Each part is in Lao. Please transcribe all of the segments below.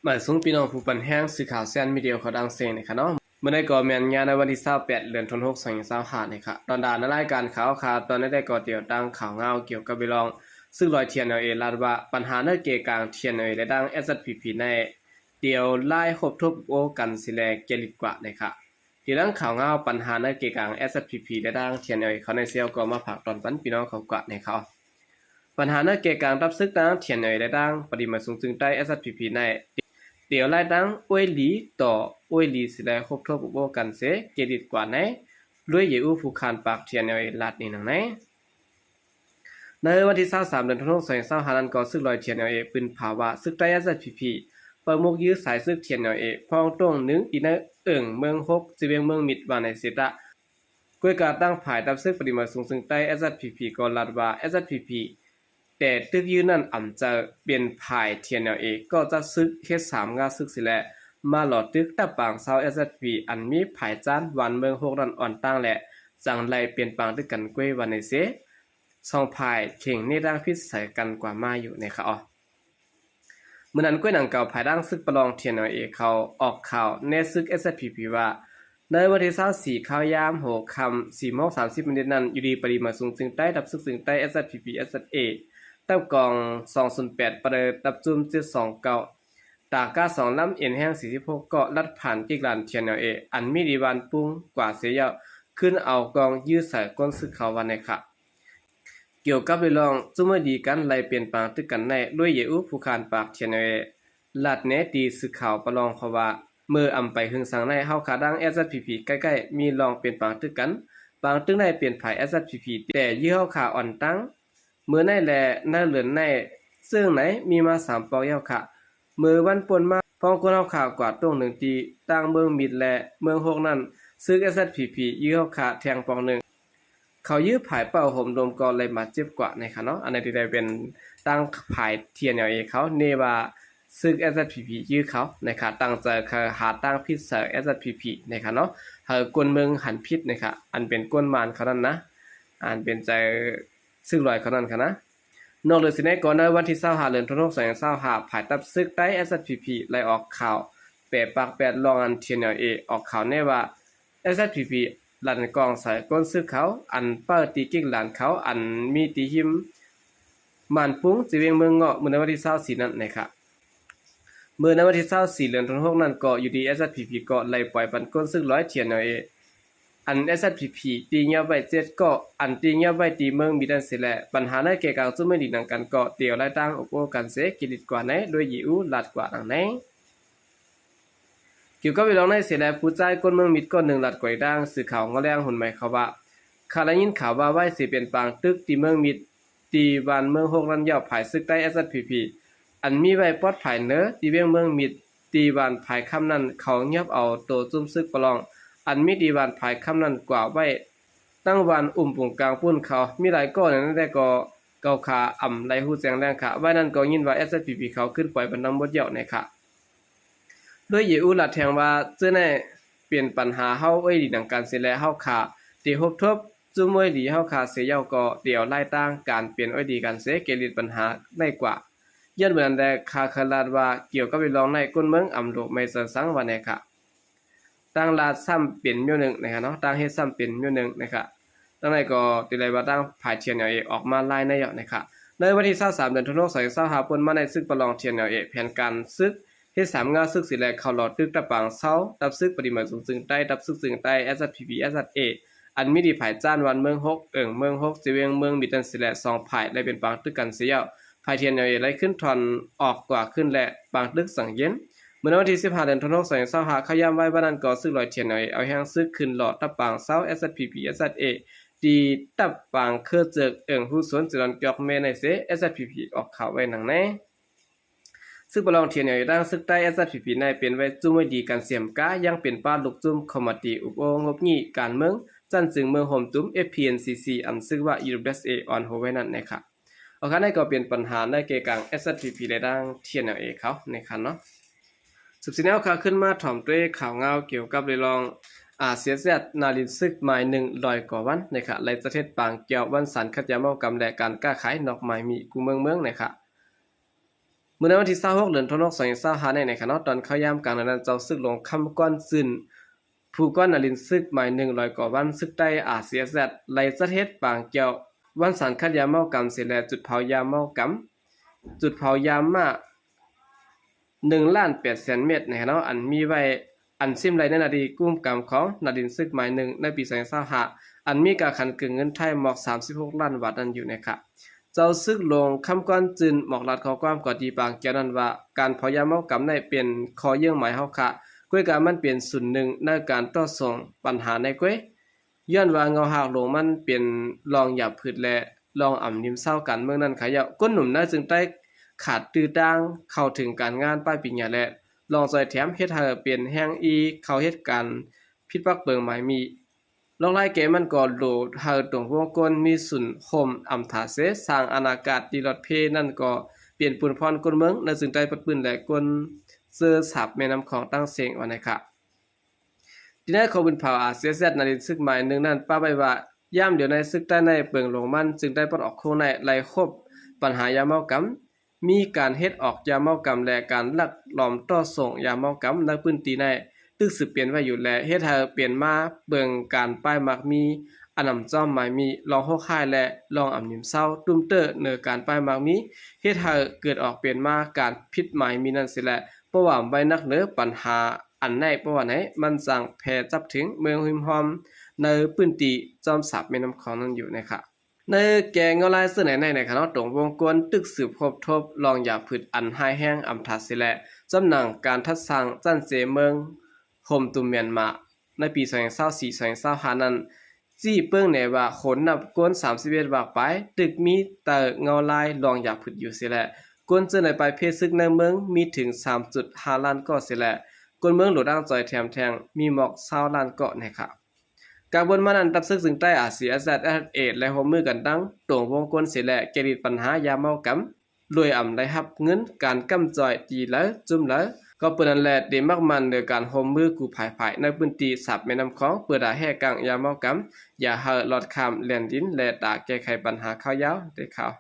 ໝາຍສູງພີ່ນ້ອງຜູ້ປັນແຮງ ສື່ຂ່າວແຊນມີເດຍ ຂໍດັງເສັງນີ້ຄະເນາະ. ມື້ໃດກໍແມ່ນຍາມໃນວັນທີຊາວແປດ ເດືອນທີຫົກ ສອງພັນຊາວຫ້ານີ້ຄະ ຕອນດານລາຍການຂ່າວຄາວ ຕອນໃດກໍຕຽວຕັ້ງຂ່າວງາວກ່ຽວກັບເລື່ອງ ສຶກລອຍ TNLA ລັດວ່າ ບັນຫາໃນເກກາງ TNLA ແລະ ທາງ SSPP ໃນ ຕຽວລາຍຮົບທົບໂອ້ກັນຊິແລເກລິດກວ່ານີ້ຄະ. ຕຽວຕັ້ງຂ່າວງາວ ບັນຫາໃນເກກາງ SSPP ແລະ ທາງ TNLA ເຂົາໃນເຊວ ກໍມາຝາກຕອນປັນພີ່ນ້ອງເຂົາກວ່າໃນຂ່າວ. ບັນຫາໃນເກກາງ ທັບສຶກທາງ TNLA ແລະ ທາງປະຕິມາສູງຈຶງໃຕ້ SSPP ໃນ ຕຽວລາຍຕັ້ງໂອ້ຍຫຼີຕໍ່ໂອ້ຍຫຼີຊິແລ ຮົບທົບໂອ້ກັນເສ ເກລິດກວ່າໃນ ລວຍເຢອູ ຜູ້ຄານປາກ TNLA ລັດນີ້ໜັງໃນ. ໃນວັນທີຊາວສາມ ເດືອນທີຫົກ ສອງພັນຊາວຫ້ານັ້ນກໍ ສຶກລອຍ TNLA ປືນພາວະ ຊຶກໃຕ້ SSPP ປະມຸກຢື້ສາຍຊຶກ TNLA ພ້ອງຕົງໜຶ່ງ ທີ່ໃນເອີ່ງເມືອງຫົກ ຊິວຽງເມືອງມິດ ວ່າໃນເສຕະ. ກ້ວຍກາຕັ້ງຝ່າຍທັບຊຶກປະຕິມາສູງຊຶງໃຕ້ SSPP ກໍລັດວ່າ SSPP ແຕ່ຕຶກຢືນນັ້ນອຳເຈີເປັນຝ່າຍ TNLA ກໍຈັດຊຶກເຮັດສາມງາຊຶກຊິແລ ມາຫຼໍ່ຕຶກຕັບປາງຊາວ SSPP ອັນມີຝາຍຈ້ານວັນເມືອງຫົກນັ້ນອ່ອນຕັ້ງແລ ຈັ່ງໄດ້ເປັນປາງຕຶກກັນກ້ວຍວ່າໃນເສ. ສອງຝ່າຍເຄັ່ງເນດທາງຜິດໃສ່ກັນກວ່າມາຢູ່ໃນຂະອອກ. ມື້ນັ້ນກ້ວຍໜັງເກົ່າ ພາຍຫຼັງຊຶກປະລອງ TNLA ເຂົາອອກຂ່າວແນຊຶກ SSPP ວ່າ ໃນວັນທີຊາວສີ່ ຂ່າວຍາມຫົວຄ່ຳ ສີ່ໂມງສາມສິບມິນິດນັ້ນ ຢູ່ດີປະດິມາສູງຊຶງໃຕ້ ທັບຊຶກຊຶງໃຕ້ SSPP SSA ຕັບກອງສອງສູນແປດ ປະເດີ ຕັບຈຸ້ມເຈັດສອງເກົ້າ ຕາກ້າສອງລຳ ເອັນແຮງສີ່ສິບຫົກ ກໍລັດຜ່ານກິກລານ TNLA ອັນມີດີວານປຸງກວ່າເສຍເຍົາ ຂຶ້ນເອົາກອງຢື້ໃສ່ກົ້ນຊຶກເຂົາວ່າໃນຂະ. ກ່ຽວກັບເລື່ອງຈຸ້ມເອີຍດີກັນ ໄລ່ເປັນປາງຕຶກກັນໃນ ລວຍເຢອູ ຜູ້ຄານປາກ TNLA ລັດແນຕີສື່ຂ່າວປະລອງເຂົາວ່າ ເມື່ອອຳໄປຫຶງສັງໃນ ເຮົາຂ້າດັ່ງ SSPP ໃກ້ໆມີລອງເປັນປາງຕຶກກັນ ປາງຕຶກໃນເປັນຝ່າຍ SSPP ແຕ່ຢື້ເຮົາຂ້າອ່ອນຕັ້ງ ເມື່ອໃນແລໃນເດືອນໃນ ເຊິ່ງໃນມີມາສາມປອກແລ້ວຂະ. ເມື່ອວັນປ່ນມາ ພ້ອງກົ້ນເຮົາຂ້າກວ່າຕົງໜຶ່ງທີ່ ຕັ້ງເມືອງມິດ ແລະ ເມືອງຫົກນັ້ນ ຊຶກ SSPP ຢື້ເຮົາຂ້າແທງປອກໜຶ່ງ ເຂົາຢື້ຜາຍເປົ້າໂຮມໂດມກໍໄດ້ບາດເຈັບກວ່າໃນຂະເນາະ. ອັນນີ້ທີ່ໄດ້ເປັນຕັ້ງຝ່າຍ TNLA ເຂົາເນວ່າ ຊຶກ SSPP ຢື້ເຂົາໃນຂະ ຕັ້ງໃຈເຂົາຫາທາງຜິດໃສ່ SSPP ໃນຂະເນາະ ໃຫ້ຄົນເມືອງຫັນຜິດໃນຂະ ອັນເປັນກົ້ນມານເຂົານັ້ນນະ ອັນເປັນໃຈ ຊຶກລອຍເຂົານັ້ນຂະນະ. ນອກເໜືອຈາກນີ້ກໍໃນວັນທີຊາວຫ້າ ເດືອນທີຫົກ ສອງພັນຊາວຫ້າ ຝ່າຍທັບຊຶກໃຕ້ SSPP ໄດ້ອອກຂ່າວແປປາກແປດລອງອັນ TNLA ອອກຂ່າວແນວ່າ SSPP ລັ່ນກ້ອງໃສ່ກົ້ນຊຶກເຂົາ ອັນເປີດຕີກິກລານເຂົາ ອັນມີຕີຫິມມານປຸງ ຊິວຽງເມືອງເງາະ ມື້ໃນວັນທີຊາວສີ່ນັ້ນໃນຂະ. ເມື່ອໃນວັນທີຊາວສີ່ ເດືອນທີຫົກນັ້ນກໍຢູ່ດີ SSPP ກໍໄດ້ປ່ອຍປັນກົ້ນຊຶກລອຍ TNLA ອັນ SSPP ຕີງຽບໄວ້ເຈັດກໍ ອັນຕີງຽບໄວ້ທີ່ເມືອງມິດນັ້ນເສຍແລ ບັນຫາໃນເກກາງຈຸ້ມເອີຍດີນຳກັນກໍຕຽວໄລ່ຕັ້ງອົບໂອ້ກັນເສ ເກລິດກວ່າໃນ ລວຍເຢອູ ລັດກວ່າດັ່ງໃນ. ກ່ຽວກັບເລື່ອງໃນເສຍແລ ຜູ້ຊາຍຄົນເມືອງມິດຄົນໜຶ່ງລັດກວ່າອີກດັ່ງ ສື່ຂ່າວງໍແລງຮຸນໃໝ່ເຂົາວ່າ ຂ້າໄດ້ຍິນຂ່າວວ່າໄວ້ຊິເປັນປາງຕຶກທີ່ເມືອງມິດ ທີ່ບ້ານເມືອງຫົກນັ້ນເຍົາະ ຝ່າຍຊຶກໃຕ້ SSPP ອັນມີໄວ້ປອດພາຍເໜືອທີ່ວຽງເມືອງມິດ ທີ່ບ້ານພາຍຄຳນັ້ນ ເຂົາງຽບເອົາໂຕຈຸ້ມຊຶກປະລອງ ອັນມີທີ່ບ້ານພາຍຄຳນັ້ນກວ່າໄວ້ ຕັ້ງບ້ານອຸ້ມປຸງກາງປຸ້ນເຂົາ ມີຫຼາຍກໍໃນນັ້ນແຕ່ກໍເຂົາຂ້າອຳໄດ້ຮູ້ແຈ້ງແຈ້ງຂະ ໄວ້ນັ້ນກໍຍິນວ່າ SSPP ເຂົາຂຶ້ນປ່ອຍບັນນຳໝົດເຍົາະໃນຂະ. ລວຍເຢອູລັດແທງວ່າ ເຈີໃນເປັນບັນຫາເຮົາໂອ້ຍດີນຳກັນເສຍແລ ເຮົາຂ້າທີ່ຮົບທົບຈຸ້ມໂອ້ຍດີເຮົາຂ້າເສຍເຍົາກໍຕຽວໄລ່ຕັ້ງການເປັນໂອ້ຍດີກັນເສ ເກລິດບັນຫາໄດ້ກວ່າ. ຍ້ອນເມື່ອນັ້ນແລ ຂ້າເຄີຍລາດວ່າ ກ່ຽວກັບເລື່ອງໃນ ຄົນເມືອງອຳໂລໄມເຊີນສັງວ່າແນຂະ ຕ່າງລາດຊ້ຳເປັນມ້ຽວໜຶ່ງນະຄະເນາະ ຕ່າງເຮັດຊ້ຳເປັນມ້ຽວໜຶ່ງນະຄະ. ດັ່ງໃດກໍຕິໄລວ່າ ທາງຝ່າຍ TNLA ອອກມາລາຍໃນເຍາະນະຄະ. ໃນວັນທີຊາວສາມ ເດືອນທີຫົກ ສອງພັນຊາວຫ້າ ປົນມາໃນຊຶກປະລອງ TNLA ແຜນການຊຶກເຮັດສາມງາຊຶກຊິແລ ເຂົ້າຫຼໍ່ຕຶກຕະປາງເຊົາ ທັບຊຶກປະຕິມາສູງຊຶງໃຕ້ ທັບຊຶກຊຶງໃຕ້ SSPP SSA ອັນມີທີ່ຜາຍຈ້ານວັນເມືອງຫົກ ເອີ່ງເມືອງຫົກ ຈະວຽງເມືອງມິດນັ້ນຊິແລ ສອງຝ່າຍໄດ້ເປັນປາງຕຶກກັນເສຍເຍົາະ. ຝ່າຍ TNLA ໄດ້ຂຶ້ນຖອນອອກກວ່າຂຶ້ນ ແລະ ປາງຕຶກສັງເຢັນ. ເມື່ອໃນວັນທີສິບຫ້າ ເດືອນທີຫົກ ສອງພັນຊາວຫ້າ ເຂົາຍາມໄວ້ວ່ານັ້ນກໍ ຊຶກລອຍ TNLA ເອົາແຮງຊຶກຂຶ້ນຫຼໍ່ຕະປາງເຊົາ SSPP SSA ທີ່ຕະປາງເຄືອເຈີກ ເອີ່ງຮູສົນ ຈະລອນກອກແມ່ໃນເສ SSPP ອອກຂ່າວໄວ້ດັ່ງໃນ. ຊຶກປະລອງ TNLA ຕັ້ງຊຶກໃຕ້ SSPP ໃນເປັນໄວ້ຈຸ້ມໄວ້ດີກັນເສຍມກາ ຍັງເປັນປາລຸກຈຸ້ມເຂົ້າມາຕີອຸບໂອ້ງົບງິ້ງການເມືອງ ຈັ່ນຈຶ່ງເມືອງໂຮມຕຸມ FPNCC ອັນຊຶກວ່າ UWSA ອ່ອນໂຮໄວ້ນັ້ນນະຄະ. ໂອເຄ ນັ້ນກໍເປັນບັນຫາໃນເກກາງ SSPP ແລະ ທາງ TNLA ເຂົານະຄະເນາະ. ສືບເສຍແນວຂ່າວຂຶ້ນມາຖອມດ້ວຍຂ່າວງາວກ່ຽວກັບເລື່ອງ ອາ ເສຍແຊດ ນາລິນຊຶກໝາຍໜຶ່ງ ຮ້ອຍກວ່າວັນນະຄະ ໄລ່ຈັດເຮັດປາງກ່ຽວວັນສານຂັດແຍ່ງເມົາກຳ ແລະ ການຄ້າຂາຍນອກໝາຍມີ ກູ່ເມືອງເມືອງນະຄະ. ມື້ໃນວັນທີຊາວຫົກ ເດືອນທັນວາ ສອງພັນຊາວຫ້ານີ້ນະຄະເນາະ, ຕອນເຂົ້າຍາມກາງເດືອນນັ້ນ ເຈົ້າຊຶກຫຼວງຄຳກ້ອນຈືນ ຜູ້ກ້ອນນາລິນຊຶກໝາຍໜຶ່ງ ລອຍກໍວັນຊຶກໃຕ້ ອາຣ໌ຊີເອສເອສ ໄດ້ຈັດເຮັດປາງກ່ຽວວັນສັງຄັດຢາເມົາກຳເສຍ ແລະ ຈຸດເຜົາຢາເມົາກຳ ຈຸດເຜົາຢາມາ ໜຶ່ງລ້ານແປດແສນເມັດນະຄະເນາະ, ອັນມີໄວ້ ອັນຊິມໄດ້ໃນໜ້າທີ່ກຸມກຳຂອງນາລິນຊຶກໝາຍໜຶ່ງ ໃນປີສອງພັນຊາວຫ້າ ອັນມີການຂັນເກີນເງິນໄທໝອກສາມສິບຫົກລ້ານບາດນັ້ນຢູ່ນະຄະ. ເຈົ້າຊຶກຫຼວງຄຳກ້ອນຈືນ ໝອກລັດຂໍ້ຄວາມກອດທີ່ປາງກ່ຽວນັ້ນວ່າ ການເຜົາຢາເມົາກຳນີ້ເປັນຂໍ້ເຍື່ອງໝາຍເຮົາຄະ, ກ້ວຍກາມັນເປັນສ່ວນໜຶ່ງໃນການຕໍ່ສູ້ບັນຫາໃນກ້ວຍ ຍ້ອນວ່າເງົາຮາກຫຼວງມັນເປັນລອງຢາບພືດ ແລະ ລອງອຳນິມເຊົາການເມືອງນັ້ນຂະເຍົາະ. ຄົນໜຸ່ມໃນເຊີງໃຕ້ຂາດຕື້ຕ່າງເຂົ້າເຖິງການງານປາຍປີຍາ ແລະ ລອງຊ່ອຍແຖມເຮັດໃຫ້ເປັນແຮງອີ່ເຂົ້າເຮັດການຜິດປັກເປິງໝາຍມີ. ລອກລາຍແກ່ມັນກໍໂຫຼດໃຫ້ຕົງວົງກົ້ນມີສູນໂຮມອຳທາເສ, ສ້າງອານາກາດທີ່ລອດເພນັ້ນກໍປ່ຽນປຸນພອນຄົນເມືອງໃນເຊີງໃຕ້ປັດປືນ ແລະ ຄົນເຊີສາບແມ່ນ້ຳຂອງຕັ້ງເສັງວ່າໃນຄະ. ທີ່ໃນຂໍ້ບຸນເຜົາ ອາຣ໌ຊີເອສເອສ ນາລິນຊຶກໝາຍໜຶ່ງນັ້ນປະໄວ້ວ່າ ຍາມດຽວໃນຊຶກໃຕ້ໃນເປິງຫຼວງມັນ ຈຶ່ງໄດ້ປອດອອກໂຄ້ງໃນໄລ່ຄົບບັນຫາຢາເມົາກຳ, ມີການເຮັດອອກຢາເມົາກຳ ແລະ ການລັກລອມຕໍ່ສົ່ງຢາເມົາກຳໃນພື້ນທີ່ໃນຕຶກສືບເປັນໄວ້ຢູ່ ແລະ ເຮັດໃຫ້ເປັນມາເບິ່ງການປ້າຍໝາກມີ ອານຳຈ້ອມໝາຍມີ ລອງໂຮກຮ້າຍ ແລະ ລອງອຳນິມເຊົາ ຕຸ້ມເຕີເໜີການປ້າຍໝາກມີ ເຮັດໃຫ້ເກີດອອກເປັນມາການຜິດໝາຍມີນັ້ນເສຍ ແລະ ປະຫວ່າມໄວ້ໜັກເໜີ ບັນຫາອັນໃນປະຫວ່າໃນມັນຈັ່ງແຜ່ຈັບເຖິງເມືອງຮິມຮອມໃນພື້ນທີ່ຈອມສາບແມ່ນ້ຳຂອງນັ້ນຢູ່ນະຄະ. ໃນແກ່ເງົາລາຍເຊິ່ງໃນໃນນະຄະເນາະ ຕົງວົງກ້ນຕຶກສືບພົບທົບລອງຢາພືດອັນຮ້າຍແຮງອຳທາເສຍ ແລະ ຈຳໜັງການທັດສ້າງຈັນເຈເມືອງໂຮມຕຸມແມນມາ ໃນປີສອງພັນຊາວສີ່ ສອງພັນຊາວຫ້ານັ້ນ ຊີ້ເບິ່ງແນ່ວ່າ ໂຂນນັບກົ້ນສາມສິບເອັດວາກປາຍ ຕຶກມີແຕ່ເງົາລາຍລອງຢາພືດຢູ່ເສຍ ແລະ ກົ້ນເຈີໃນປາຍເພຊຶກໃນເມືອງມີເຖິງສາມຈຸດຫ້າລ້ານກໍເສຍ ແລະ ຄົນເມືອງໂຫຼດຕັ້ງຈອຍແຖມແທງມີໝອກຊາວລ້ານກໍນະຄະ. ກາກບົນມານັ້ນ ທັບຊຶກເຊີງໃຕ້ ອາຣ໌ຊີເອສເອສ ເອສເອສເອ ໄດ້ຮ່ວມມືກັນຕັ້ງຕົງວົງກົ້ນເສຍ ແລະ ແກ້ລິດບັນຫາຢາເມົາກຳ ໂດຍອຳໄດ້ຮັບເງິນການກຳຈອຍຕີຫຼາຍຈຸ່ມຫຼາຍ ກໍເປັນນັ້ນແຫຼະ ໄດ້ມັກໝັ້ນໃນການຮ່ວມມືກູ້ພາຍພາຍໃນພື້ນທີ່ສາບແມ່ນ້ຳຂອງ ເພື່ອດາແຮ່ກາງຢາເມົາກຳ ຢ່າໃຫ້ລອດຂ້າມແດນດິນ ແລະ ຕາແກ້ໄຂບັນຫາຄາວຍາວໄດ້ຂ່າວ.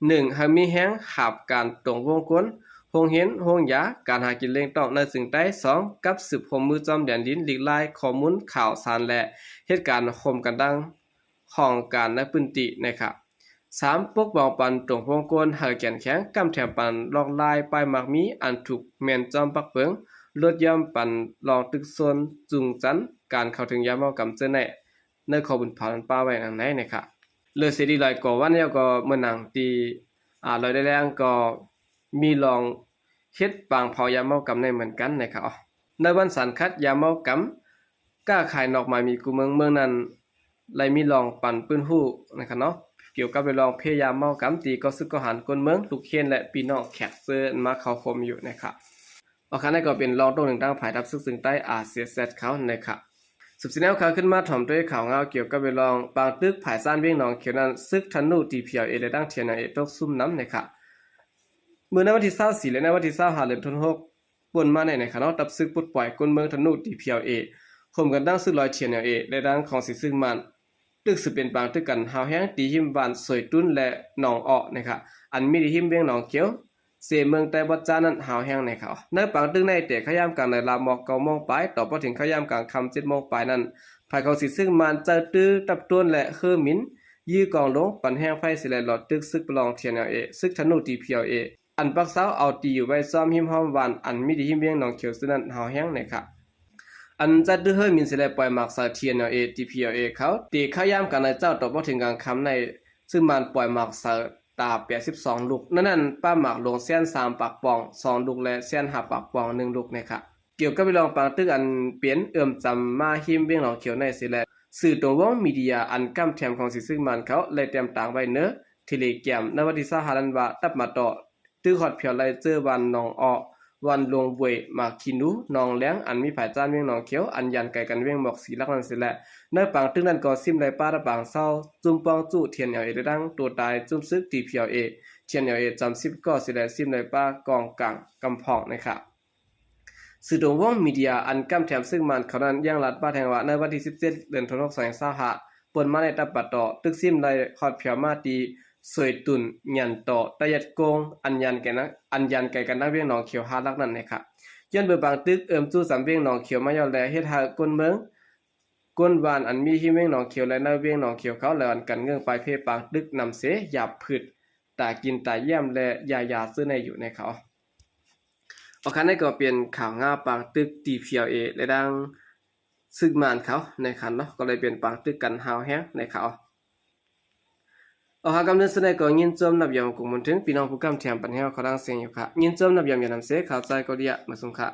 ໜຶ່ງ ໃຫ້ມີແຮງຫາບການຕົງວົງກົ້ນ ໂຮງຮຽນ ໂຮງຢາ ການຫາກິນລ້ຽງຕ້ອງໃນເຊີງໃຕ້. ສອງ ກັບສືບຮ່ວມມືຈອມແດນດິນ ຫຼີກລາຍຂໍ້ມູນຂ່າວສານ ແລະ ເຮັດການຮ່ວມກັນຕັ້ງຫ້ອງການໃນພື້ນທີ່ນະຄະ. ສາມ ປົກປ້ອງປັນຕົງວົງກົ້ນໃຫ້ແກ່ນແຂງ ກຳແຖມປັນລອກລາຍປ້າຍໝາກມີອັນຖືກແມ່ນຈອມປັກເປິງ ລົດຢ່ອມປັນລອງຕຶກຊົນຈູງຈັນການເຂົ້າເຖິງຢາເມົາກຳເຈີໃນ ໃນຂໍ້ບຸນເຜົານັ້ນປະໄວ້ດັ່ງໃດນະຄະ. ເລີເສດີລອຍກໍວັນ ແລ້ວກໍເມືອງນາງທີ່ ອາ ລອຍໄດ້ແລງກໍມີລອງເຮັດປາງເຜົາຢາເມົາກຳໃນເໝືອນກັນນະຄະ. ໃນວັນສັງຄັດຢາເມົາກຳ ຄ້າຂາຍນອກໝາຍມີກູ່ເມືອງ ເມືອງນັ້ນໄດ້ມີລອງປັນປືນຮູ້ນະຄະເນາະ ກ່ຽວກັບເລື່ອງເພຢາເມົາກຳ ທີ່ກໍຊຶກກໍຫານຄົນເມືອງ ລູກເຂນ ແລະ ພີ່ນ້ອງແຂກເຊີນມາເຂົ້າຮ່ວມຢູ່ນະຄະ. ອອກຂະນັ້ນກໍເປັນລອງຕົງໜຶ່ງທາງຝ່າຍທັບຊຶກເຊີງໃຕ້ ອາຣ໌ຊີເອສເອສເອສ ເຂົານະຄະ. ສືບສຽນແນວຂ່າວຂຶ້ນມາຖອມດ້ວຍຂ່າວງາວກ່ຽວກັບເລື່ອງປາງຕຶກພາຍຊານວຽງໜອງຂຽວນັ້ນ ຊຶກທະນູ ທີພີແອລເອ ແລະ ທາງ ທີເອັນແອລເອ ຕົກຊຸມນຳນະຄະ. ເມື່ອໃນວັນທີຊາວສີ່ ແລະ ໃນວັນທີຊາວຫ້າ ເດືອນທັນວາ ປົນມານີ້ນະຄະເນາະ ທັບຊຶກປົດປ່ອຍກົ້ນເມືອງທະນູ ທີພີແອລເອ ຮ່ວມກັນຕັ້ງຊຶກລອຍ ທີເອັນແອລເອ ແລະ ທາງຂອງສີຊຶກມານ ຕຶກສືບເປັນປາງຕຶກກັນຮ້າວແຮງ ທີ່ຮິມບ້ານສວຍຕຸນ ແລະ ໜອງເອາະນະຄະ ອັນມີທີ່ຮິມວຽງໜອງຂຽວ ເຊເມືອງໄຕບອດຈານນັ້ນຮ້າວແຮງນະຄະ. ໃນປາງຕຶກໃນແຕ່ເຂົ້າຍາມກາງໃນລາວໝອກເກົ້າໂມງປາຍ ຕໍ່ພໍເຖິງເຂົ້າຍາມກາງຄ່ຳເຈັດໂມງປາຍນັ້ນ ຝ່າຍຂອງສີຊຶກມານໃຊ້ຕື້ຕັບໂຕນ ແລະ ເຮີມິນ ຢື້ອກອງລົງ ປັນແຮງໄຟເສຍ ແລະ ລອດຕຶກຊຶກປະລອງ ທີເອັນແອລເອ ຊຶກທະນູ ທີພີແອລເອ ອັນປັກເຊົາເອົາຕີຢູ່ໄວ້ຊອມຮິມຮອມບ້ານ ອັນມີທີ່ຮິມວຽງໜອງຂຽວເຊິ່ງນັ້ນຮ້າວແຮງນະຄະ. ອັນຈັດຕື້ເຮີມິນເສຍ ແລະ ປ່ອຍໝາກສາຍ ທີເອັນແອລເອ ທີພີແອລເອ ເຂົາ ແຕ່ເຂົ້າຍາມກາງໃນເຊົ້າ ຕໍ່ພໍເຖິງກາງຄ່ຳໃນ ຊຶກມານປ່ອຍໝາກສາຍຕາແປດສິບສອງລູກ ໃນນັ້ນປະໝາກຫຼວງແສນສາມປາກປອງສອງລູກ ແລະ ແສນຫ້າປາກປອງໜຶ່ງລູກນະຄະ. ກ່ຽວກັບເລື່ອງປາງຕຶກອັນເປັນເອື້ອມຈຳມາຮິມວຽງໜອງຂຽວໃນເສຍ ແລະ ສື່ຕົງວົງມີເດຍອັນກຳແຖມຂອງສີຊຶກມານເຂົາ ໄດ້ແຕ້ມຕາງໄວ້ເໜີເທເລແກຣມ ໃນວັນທີຊາວຫ້ານັ້ນວ່າ ຕັບມາຕໍ່ ຕຶກຮອດແຜວໄລ່ເຈີບ້ານໜອງເອາະ, ບ້ານຫຼວງບວຍ, ໝາກຂີ້ໜູ, ໜອງແລງ ອັນມີພາຍຈານວຽງໜອງຂຽວ ອັນຢ່າງໄກກັນວຽງໝອກສີ່ຫຼັກນັ້ນເສຍ ແລະ ໃນປາງຕຶກນັ້ນກໍຊິມໄດ້ປະປາງເຊົາ ຈຸ້ມປ້ອງຈຸ ທີເອັນແອລເອ ໄດ້ທັງໂຕຕາຍຈຸ້ມຊຶກ ທີພີແອລເອ ທີເອັນແອລເອ ຈຳສິບກໍເສຍ ແລະ ຊິມໄດ້ປະກອງກາງກຳພອງນະຄະ. ສື່ຕົງວົງມີເດຍອັນກຳແຖມຊຶກມານເຂົານັ້ນຍັງລາດປາແທງວ່າ ໃນວັນທີສິບເຈັດ ເດືອນທັນວາ ສອງພັນຊາວຫ້າ ປົນມາໃນຕັບປະຕໍ ຕຶກຊິມໄດ້ຮອດແຜວມາຕີ ສວຍຕຸນ, ຍານຕໍ, ຕາຍັດກົງ ອັນຍານໄກກັນ ອັນຍານໄກກັນນຳວຽງໜອງຂຽວຫ້າຫຼັກນັ້ນແນ່ຄະ. ຍ້ອນເບີບາງຕຶກເອີ່ມຈູ້ສຳວຽງໜອງຂຽວມາຍາວແລ ເຮັດໃຫ້ຄົນເມືອງ ກົນຫວານອັນມີຮິມວຽງໜອງຂຽວ ແລະ ໃນວຽງໜອງຂຽວເຂົາ ແລະ ອັນກັນເງື່ອງປາຍເພປາງຕຶກນຳເສ ຢາບພືດ ຕາກິນຕາຢ້ຽມ ແລະ ຢາຢາຊື່ແນ່ຢູ່ໃນເຂົາ. ອອກຄັນນີ້ກໍເປັນຂ່າວງາວປາງຕຶກ TPLA ແລະ ທາງ ຊຶກມານເຂົາໃນຄັນເນາະ ກໍເລີຍເປັນປາງຕຶກກັນຮ້າວແຮງໃນເຂົາ. ອອກຄຳເດີນສະເໜີກໍຍິນຊົມນັບຢອມກົງບຸນເຖິງ ພີ່ນ້ອງຜູ້ກຳແຖມປັນແຮວເຂົາດັງເສຍງຢູ່ຄະ. ຍິນຊົມນັບຢອມຢ່ານຳເສ ຂ່າວໃຈກໍເລຍມາສົ່ງຄະ.